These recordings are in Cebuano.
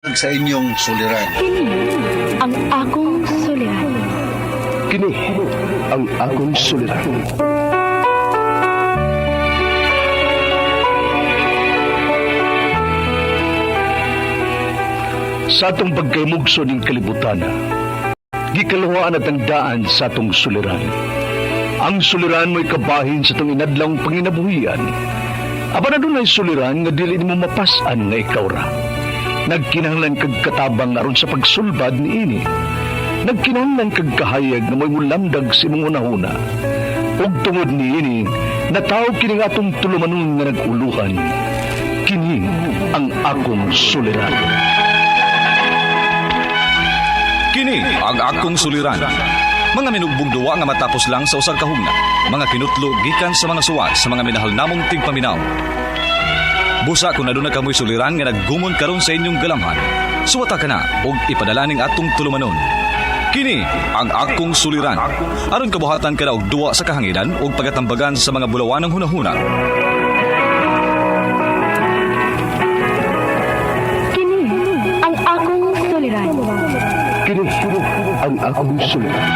Sa inyong suliran. Kini ang akong suliran. Kini ang akong suliran. Sa atong pagkaymugso ning kalibutan, gikaluhaan at ang daan sa atong suliran. Ang suliran mo'y kabahin sa atong inadlang panginabuhian. Apan adunay suliran nga dili nimo mapas-an nga ikaw ra. Nagkinahanglan kag katabang aron sa pagsulbad niini. Nagkinahanglan kag kahayag nga mo'y mulamdag sa imong hunahuna. Ug tungod niini, nataw kini nga atong tulumanon nga nag-uluhan. Kini ang akong suliran. Kini ang akong suliran. Mga minugbong duwa nga matapos lang sa usang kahugna. Mga kinutlo gikan sa mga suwat sa mga minahal namong tigpaminaw. Busa kung aduna kamoy suliran nga naggumon karon sa inyong galamhan. Suwata ka na og ipadala ning atong tulumanon. Kini ang akong suliran. Aron kabuhatan ka na og duwa sa kahanginan ug pagatambagan sa mga bulawanang hunahuna. Kini ang akong suliran. Kini ang akong suliran.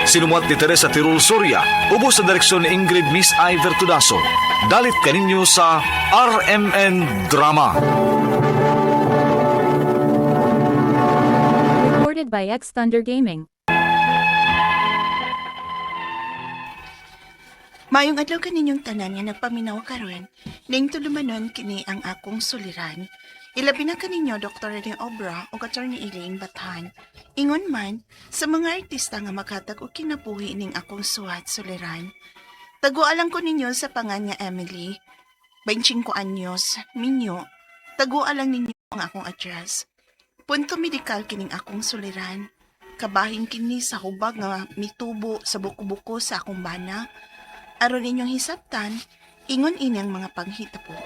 Sinumuat ni Teresa Tirul Soria, ubos sa direksyon ni Ingrid Miss I. Vertudaso. Dalit kaninyo sa RMN Drama. Recorded by X Thunder Gaming. Maayong adlaw kaninyong tanan nga nagpaminaw karon. Ning tulumanon kini ang akong suliran. Ilabi na kaninyo Dr. Rene Obra o Attorney Elaine Bathan. Ingon man sa mga artista nga makatag og kinabuhi ning akong suwat suliran. Tagualan ko ninyo sa pangan nga Emily. 25 anyos, minyo. Tagualan ninyo ang akong address. Punto medikal kining akong suliran. Kabahin kini sa hubag nga mitubo sa buko-buko sa akong bana. Aron inyong hisabtan, ingon ini ang mga panghitabo.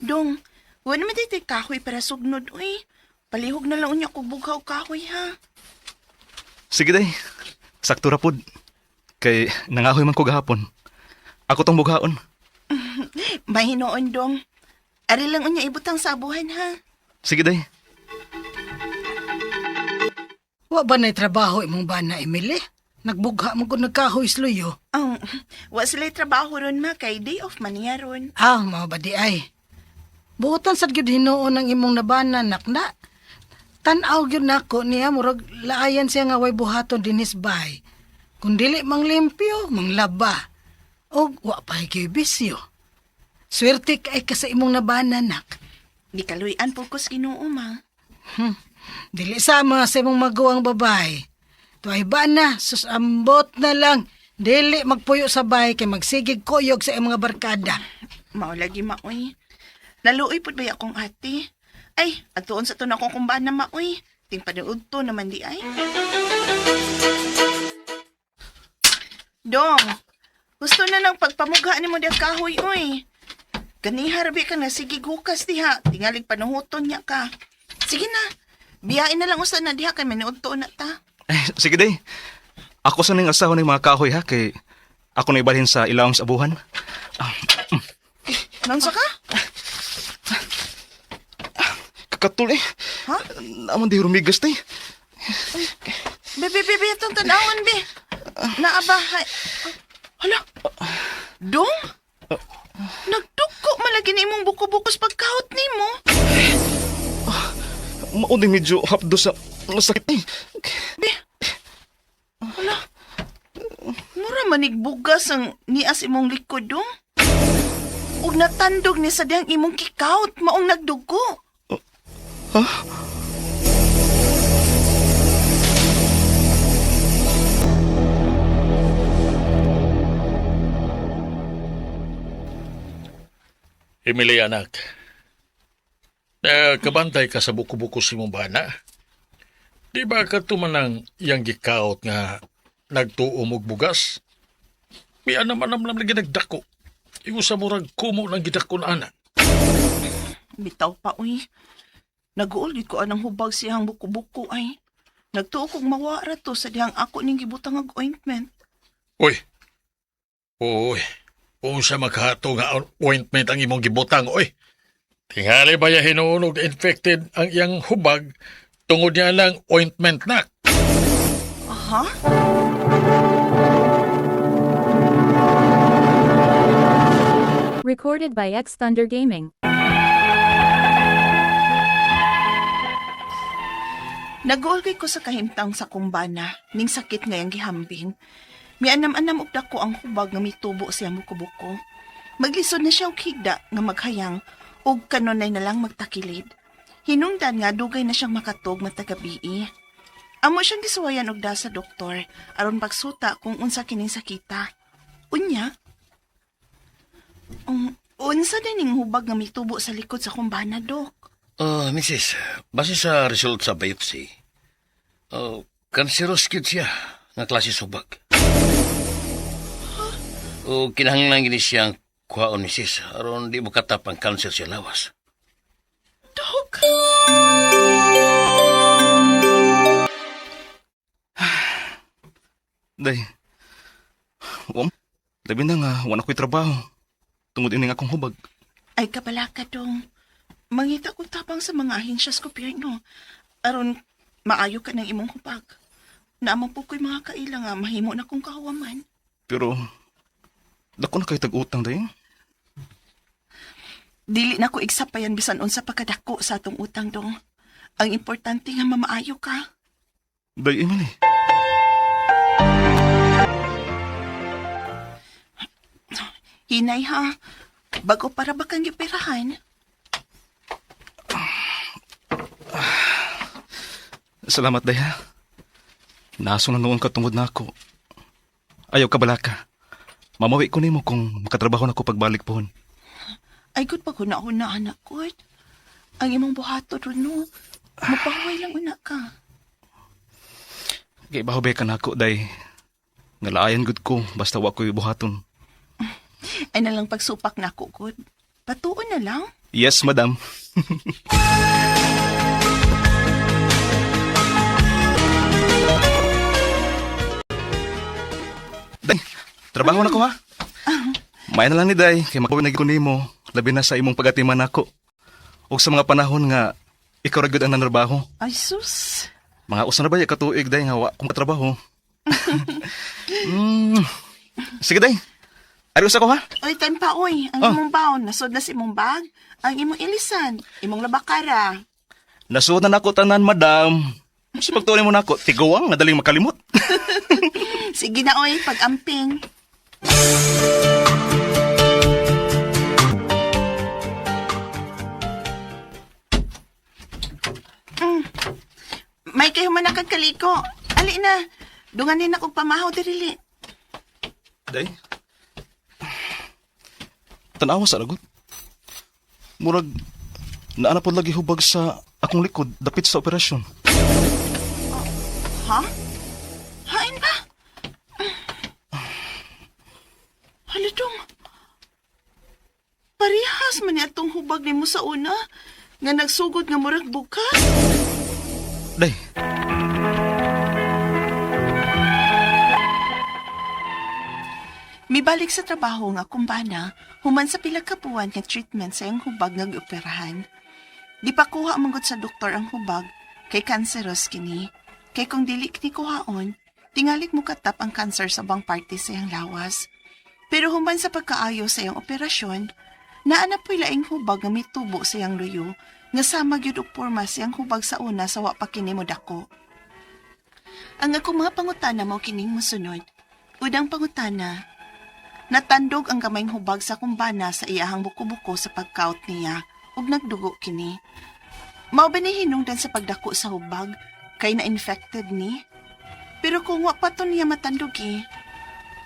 Dong, wala naman tayo kahoy para sugnod, uy. Palihog na lang unya kog bughaw kahoy, ha? Sige day. Sakto ra pod. Kay nangahoy man ko gahapon. Ako tong bughaon. Mahinoon, dong. Ari lang unya ibutang sabuhan, ha? Sige day. Wa ba na'y trabaho imong bana, Emily? Nagbugha mo kung nagkahoy sluyo. Ang, wa sila'y trabaho ron, ma, kay day off man niya ron. Ah, mao ba di ay? Buotan sad gyud hinuon ang imong nabana, nakna. Tan-aw gyud nako niya murag laayan siya nga way buhaton dinis bay. Kung dili mang limpyo, manglaba. Og wa pa gyud bisyo. Swerte kay ka sa imong nabana, nak. Gikaluy-an po ko sa Ginoo, ma. Dili sama sa imong maguwang babae. Tuay ba na, sus ambot na lang. Dili magpuyo sa bahay kay magsigig kuyog sa imong mga barkada. Mao lagi maoy. Naluoy pud ba akong ate? Ay, atuon sa tuon akong kumbana maoy. Ting panuod to naman di ay. Dong, gusto na ng pagpamugha nimo diha kahoy oy. Ganiha rabi ka na sige gukas diha. Tingalig panuhuton niya ka. Sige na. Biyain na lang usa na diha kay maniud to na ta. Eh, sige day. Ako sa ning asawa ning mga kahoy ha kay ako na ibalhin sa ilawom sa abuhan. Nansa ka? Kakatul eh. Ha? Naman di rumigas day. Be, be, be, be, itong tanawon, be. Naaba, hay. Hala, dong? Nagduko malagi na imong buko-bukos pagkahot nimo. Mao din medyo hapdo sa masakit eh. Be, hala, mura manigbugas ang nias imong likod, dong. Ug natandog ni sa diyang imong kikaut, maong nagdugo. Emily, anak. Kabantay ka sa buko-buko si mong bana. Di ba ka tumanang iyang gikaot nga nagtuo og bugas? Miya naman naman lagi nagdako. Igo sa murag kumo ng gidako na anak. Bitaw pa, uy. Naguol gid ko anang hubag siyang buko-buko ay. Nagtuo kog mawara to sa dihang ako ning gibutang og ointment. Uy. Uy. Unsa makahato nga ointment ang imong gibutang, uy. Tingali ba ya hinuon og infected ang iyang hubag tungod niya lang ointment na. Aha? Recorded by X Thunder Gaming. Nag-uulgay ko sa kahimtang sa kumbana, ning sakit ngayang gihambin. Mianam-anam og dako ang hubag nga mitubo siya mukubuko. Maglisod na siya og higda nga maghayang ug kanunay na lang magtakilid. Hinungdan nga dugay na siyang makatog matagabii. Amo siyang gisuwayan og da sa doktor aron pagsuta kung unsa kining sakita. Unya, unsa din ning hubag nga mitubo sa likod sa kumbana, dok? Oh, Mrs., base sa result sa biopsy, oh, cancerous gyud siya nga klase subag. O kinahanglan gini siyang kuhaon, Mrs., aron di mo katap ang cancer sa lawas. Dok! Day. Wam, labi na nga, wala ko'y trabaho. Tungod ining akong hubag. Ay kabalaka dong. Mangita kong tabang sa mga ahensya sa gobyerno. Aron maayo ka ng imong hubag. Naamang po ko'y mga kaila nga mahimo na kong kahuwaman. Pero, dako na kayo tag-utang, day. Dili na ko igsapayan bisan unsa pa kadako sa atong utang dong. Ang importante nga mamaayo ka. Day, Emily. Hinay ha. Bago para ba kang gipirahan? Salamat, day, ha. Naso na noon ka tungod na ako. Ayaw ka balaka. Mamawi ko nimo kung makatrabaho na ko pagbalik pohon. Ay good pa ko na una anak ko. Ang imong buhato ron no. Mapahuway lang una ka. Kay baho ka na ako, day. Ngalaayan gud ko, basta wa ko'y buhaton. Ay nalang pagsupak na ako, good. Patuon na lang. Yes, madam. Day, trabaho na ko ha. May na lang ni Day, kay makuwi na gyud ko nimo, labi na sa imong pagatiman nako. Ug sa mga panahon nga ikaw ra gyud ang nanrabaho. Ay sus. Mga usa na ba ya katuig day nga wa kong katrabaho. Sige day. Ari usa ko ha. Oy, time pa, oy. Ang Oh. imong baon, nasod na sa imong bag. Ang imong ilisan, imong labakara. Nasuot na nako tanan, madam. Sa pagtuon mo nako, tiguang nga daling makalimot. Sige na, oy, pag-amping. May kayo man akang kaliko. Ali na. Dunganin akong pamahaw dirili. Day. Tanawa sa lagot. Murag naana pod lagi hubag sa akong likod dapit sa operasyon. Ha? Hain ba? Hala dong. Parehas man ni atong hubag nimo sa una nga nagsugod nga murag bukas. Day. Mibalik sa trabaho nga kumbana, human sa pila ka buwan nga treatment sa iyang hubag nga gioperahan. Di pa kuha manggod sa doktor ang hubag kay cancerous kini. Kay kung dili kini kuhaon, tingalik mo katap ang cancer sa ubang parte sa iyang lawas. Pero human sa pagkaayo sa iyang operasyon, naa na po'y laing hubag nga mitubo sa iyang luyo, nga sama gyud og porma sa iyang hubag sa una sa wa pa kini modako. Ang akong mga pangutana mao kining mosunod. Unang pangutana, natandog ang gamayng hubag sa kumbana sa iyahang buko-buko sa pagkaut niya ug nagdugo kini. Mao ba ni hinungdan sa pagdako sa hubag kay na-infected ni? Pero kung wa pa to niya matandog eh,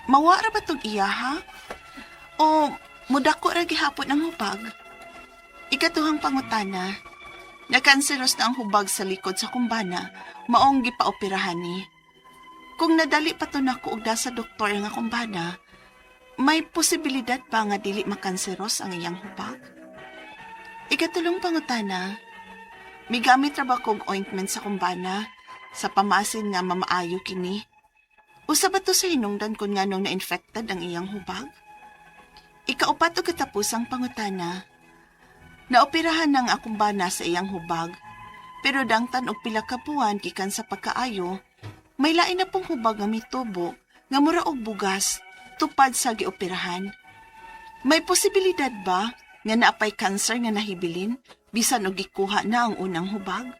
mawa ra ba tong iya ha? O mudako ra gihapon ang hubag? Ikatuhang pangutana, nakanseros na ang hubag sa likod sa kumbana, maong gipaoperahan ni. Kung nadali pa to nako og sa doktor nga kumbana, may posibilidad pa nga dili makanseros ang iyang hubag? Ikatulong pangutana, migamit ra ba kog ointment sa kumbana Sa pamasin nga mamaayo kini. Usa ba to sa hinungdan kung nganong na-infected ang iyang hubag? Ikaupat og katapusang pangutana. Naoperahan ng akong bana sa iyang hubag, pero dangtan og pila ka buwan gikan sa pagkaayo, may lain na pong hubag nga mitubo nga mura og bugas tupad sa gioperahan. May posibilidad ba nga naapay cancer nga nahibilin bisan og gikuha na ang unang hubag?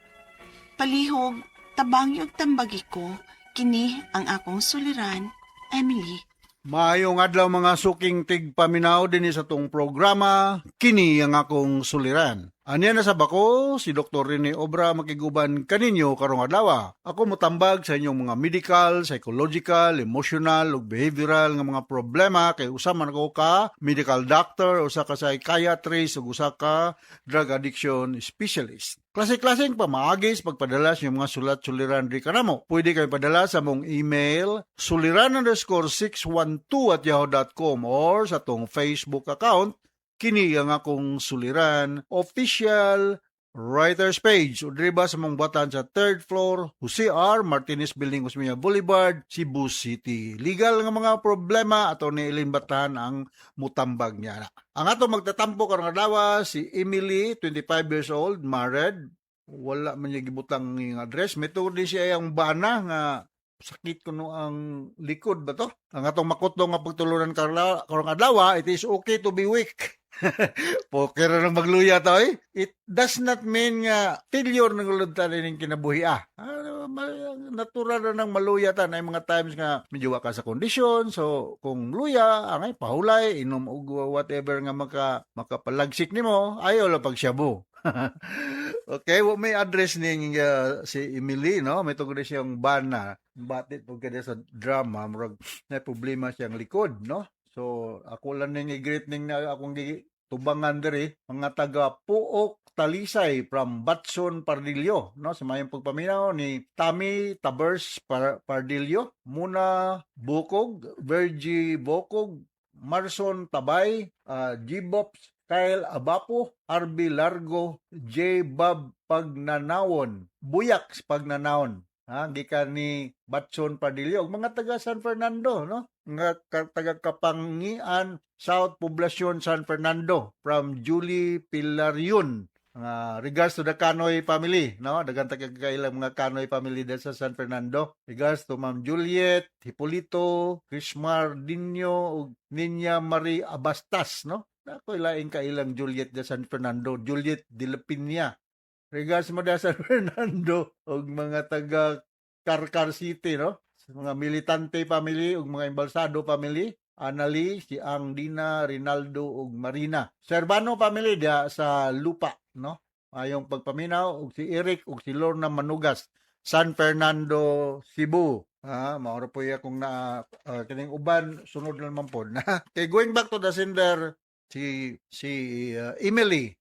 Palihog, tabangi og tambagi ko, kini ang akong suliran, Emily. Maayong adlaw, mga suking tigpaminaw, dinhi sa tong programa Kini ang Akong Suliran. Anya na sa bako si Dr. Rene Obra makiguban kaninyo karong adlaw. Ako motambag sa inyong mga medical, psychological, emotional ug behavioral nga mga problema kay usa man ako ka medical doctor, usa ka psychiatrist ug usa ka drug addiction specialist. Klase-klaseng pamaagi sa pagpadala sa inyong mga sulat suliran diri kanamo. Pwede kayo padala sa among email suliran_612@yahoo.com or sa atong Facebook account, Kini ang Akong Suliran Official Writers Page, o diri ba sa among batan sa third floor, Jose R. Martinez Building, Osmeña Boulevard, Cebu City. Legal nga mga problema, ato ni Eileen Batan ang mutambag niya. Ang ato magtatampo karong adlaw si Emily, 25 years old, married. Wala man niya gibutang ng address. May tungod din siya ang bana nga sakit kuno ang likod ba to? Ang atong makutlo nga pagtulunan karong adlaw, it is okay to be weak. Poker na magluya to eh. It does not mean nga failure ng ulod ta ning kinabuhi ah. Natural na nang maluya ta na mga times nga medyo wa ka sa kondisyon. So kung luya, angay pahulay, inom og whatever nga makapalagsik nimo, ayo lang pagsyabu. Okay, wa may address ning si Emily, no? May tungod siyang bana. Batit pag kada sa drama, murag na problema siyang likod, no? So, ako lang ning i-greet ning na akong tubangan diri, mga taga Puok Talisay from Batson Pardillo, no? Sa mayong pagpaminaw ni Tami Tabers Pardillo, Muna Bukog, Virgie Bukog, Marson Tabay, Gibops Kyle Abapo, RB Largo, J. Bob Pagnanawon, Buyak Pagnanawon. Ha, gikan ni Batson Pardillo, ug mga taga San Fernando, no? Nga taga Kapangian, South Poblacion, San Fernando, from Julie Pilarion. Regards to the Canoy family, no? Daghan taga kailang mga Canoy family dyan sa San Fernando. Regards to Ma'am Juliet, Hipolito, Krismar Dino, ug Ninya Marie Abastas, no? Ako laing kailang Juliet de San Fernando, Juliet de la Piña. Regards mo da San Fernando ug mga taga Carcar City, no? Sa mga Militante family ug mga Embalsado family, Anali, si Ang Dina, Rinaldo ug Marina. Servano family dia sa Lupa, no? Ayong pagpaminaw ug si Eric ug si Lorna Manugas, San Fernando, Cebu. Ah, mao ra po iya kung na kining uban sunod na naman pod. Okay, going back to the sender, si Emily,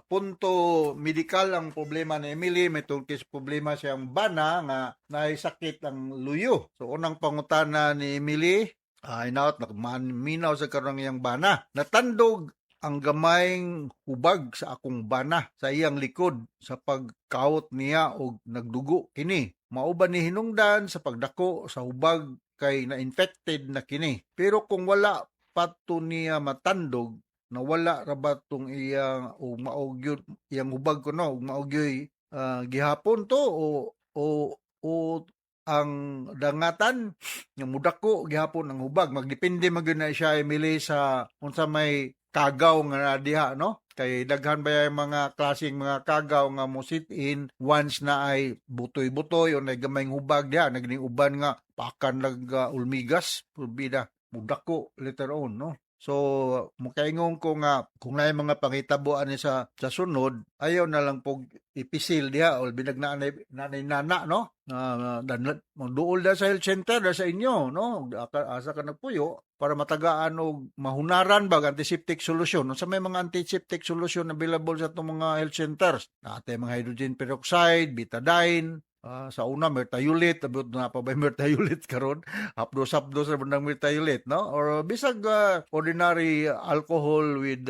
punto medikal ang problema ni Emily, may tungkol sa problema siyang bana nga naay sakit ang luyo. So unang pangutana ni Emily, ay naot minaw sa karong iyang bana. Natandog ang gamayng hubag sa akong bana sa iyang likod sa pagkawot niya og nagdugo kini. Mao ba ni hinungdan sa pagdako sa hubag kay na-infected na kini? Pero kung wala pa to niya matandog, nawala ra ba tong iyang o mao gyud iyang hubag kuno ug mao gyoy gihapon to o ang dangatan nga mudako gihapon ang hubag? Magdepende man gyud na siya, Emily, sa unsa may kagaw nga naa diha, no? Kay daghan ba yung mga klaseng mga kagaw nga mo sit in once na ay butoy-butoy o na gamayng hubag diha nagning uban nga pakan lag ulmigas pulbida mudako later on, no? So, mukaingon ko nga kung naay mga pangitabo ani sa sunod, ayaw na lang pog ipisil diha o binag na nanay nana, no? Na magduol da sa health center da sa inyo, no? Asa ka nagpuyo para matagaan og mahunaran bag antiseptic solution. Unsa may mga antiseptic solution available sa atong mga health centers? Naa tay mga hydrogen peroxide, betadine, sa una merthiolate, abot na pa ba yung merthiolate karon? Hapdos-hapdos ra ng merthiolate, no? Or bisag ordinary alcohol with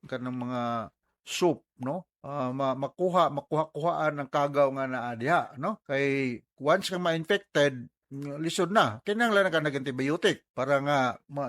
kanang mga soap. no? Makuha makuha-kuhaan ang kagaw nga naa diha, no? Kay once ka ma-infected, lisod na. Kinahanglan na ka nag-antibiotic para nga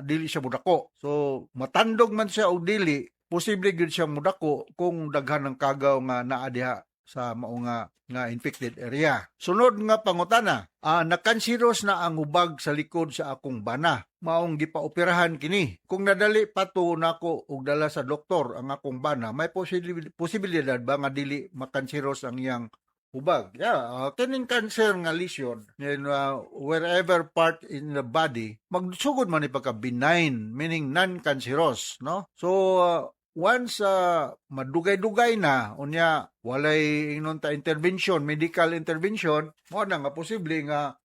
dili siya mudako. So matandog man siya og dili, posible gyud siya mudako kung daghan ng kagaw nga naa diha sa mao nga nga infected area. Sunod nga pangutana, nakanseros na ang hubag sa likod sa akong bana. Maong gipaoperahan kini. Kung nadali pa to nako og dala sa doktor ang akong bana, may posibilidad ba nga dili makanseros ang iyang hubag? Yeah, kining cancer nga lesion in wherever part in the body, magsugod man ni pagka benign, meaning non-cancerous, no? So once madugay-dugay na, unya walay ingnon ta intervention, medical intervention, mo na nga posible nga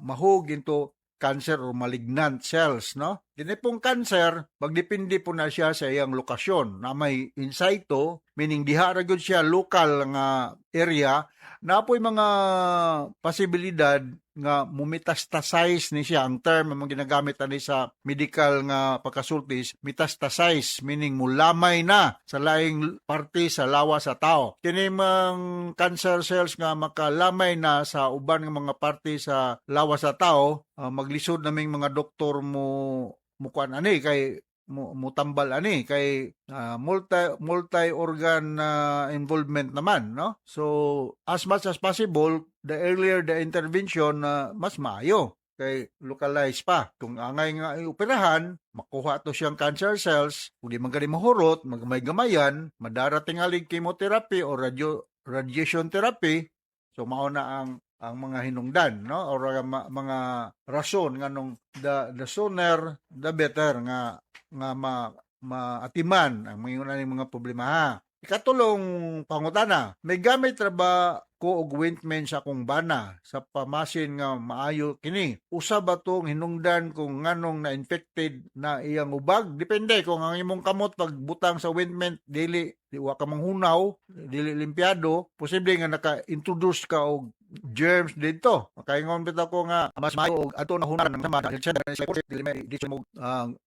mahug into cancer or malignant cells, no? Kini pong cancer, magdepende po na siya sa iyang lokasyon na may in situ, meaning diha ra gyud siya local nga area, na po'y mga posibilidad nga mumetastasize ni siya. Ang term ang ginagamit ani sa medical nga pagkasulti, metastasize, meaning mulamay na sa laing parte sa lawas sa tao. Kini mang cancer cells nga makalamay na sa uban nga mga parte sa lawas sa tao, maglisod naming mga doktor mo mukuan ani kay mo mutambal ani kay multi multi organ involvement naman, no? So as much as possible, the earlier the intervention, mas maayo kay localize pa. Kung angay nga ioperahan, makuha to siyang cancer cells, kung di man gani mahurot, may gamayan, madara tingalig chemotherapy or radiation therapy. So mao na ang mga hinungdan, no, or mga rason nganong the sooner the better nga nga maatiman ang mga mga problema, ha. Ikatulong pangutana, may gamit ra ba ko og ointment sa akong bana sa pamasin nga maayo kini? Usa ba tong hinungdan kung nganong na-infected na iyang ubag? Depende kung ang imong kamot pagbutang sa ointment dili di wa ka manghunaw, dili limpyado, posible nga naka-introduce ka og germs dito. Makaingon bitaw ko nga mas maayo og ato na hunan ng sama dili may di mo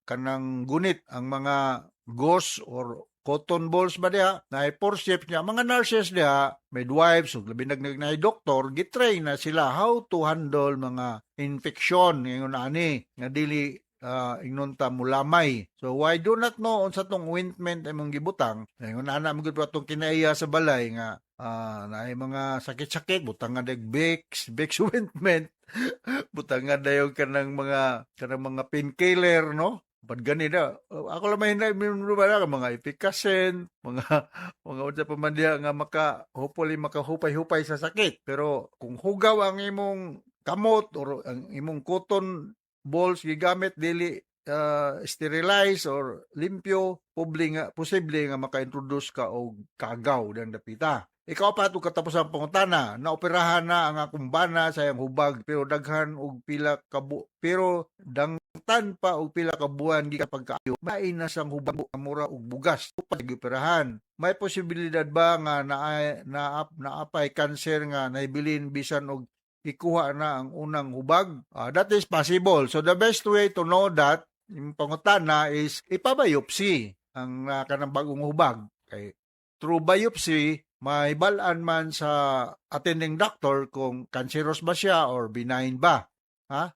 kanang gunit ang mga gauze or cotton balls ba diha na forceps niya. Mga nurses diha, midwives ug labi nag na doktor, gitrain na sila how to handle mga infection ingon ani nga dili ingnon ta mulamay. So why do not know unsa tong ointment imong gibutang. Ingon ana mo gud atong kinaiya sa balay nga naay mga sakit-sakit, butang nga dag Vicks, Vicks ointment, butang nga dayon kanang mga painkiller, no? Bad gani na. Ako lang may hinay ba mga Efficascent, mga unsa pa man diha nga maka hopefully makahupay-hupay sa sakit. Pero kung hugaw ang imong kamot or ang imong cotton balls gigamit dili sterilize or limpyo, posible nga maka-introduce ka og kagaw dang dapita. Ikaapat ug katapusang pangutana, naoperahan na ang akong bana sa iyang hubag pero daghan og pila ka pero dangtan pa og pila ka buwan gikan pagkaayo, main na sang hubag mura og bugas pag-operahan. May posibilidad ba nga na naapay cancer nga naibilin bisan og ikuha na ang unang hubag? That is possible. So the best way to know that, yung pangutana, is ipabiopsy ang kanang bagong hubag. Kay through biopsy, may balaan man sa attending doctor kung cancerous ba siya or benign ba. Ha?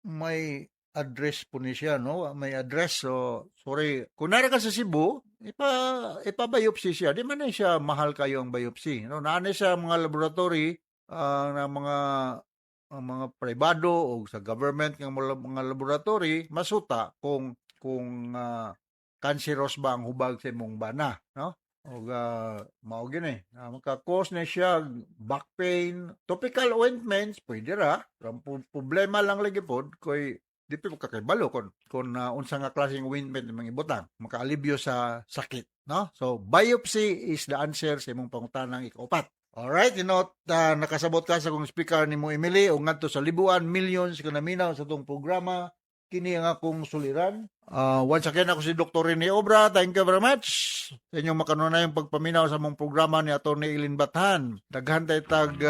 May address po ni siya, no? May address. So, sorry. Kung nara ka sa Cebu, ipa-biopsy siya. Di man na siya mahal kayo ang biopsy. No? Naanay sa mga laboratory na mga ang mga pribado o sa government nga mga laboratory, masuta kung cancerous ba ang hubag sa imong bana, no? Og mao gini, maka-cause na siya back pain. Topical ointments pwede ra. Ang problema lang lagi pod koy di pa kakibalo kung unsa nga klaseng ointment imong ibutang makaalibyo sa sakit, no? So biopsy is the answer sa imong pangutanang ikaupat. Alright, nakasabot ka sa kong speaker nimo Emily o ngadto sa libuan millions ka naminaw sa tong programa, kini ang akong suliran. Once again, ako si Dr. Rene Obra. Thank you very much sa inyong makanunayong pagpaminaw sa among programa ni Atty. Ilin Bathan. Daghan tay tag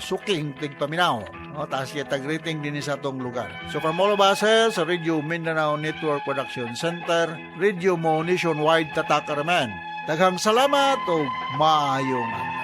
suking tigpaminaw. No, taas kay tag rating dinhi sa atong lugar. So from all of us here sa Radio Mindanao Network Production Center, Radio Mo Nationwide, tatak araman. Daghang salamat ug maayong adlaw.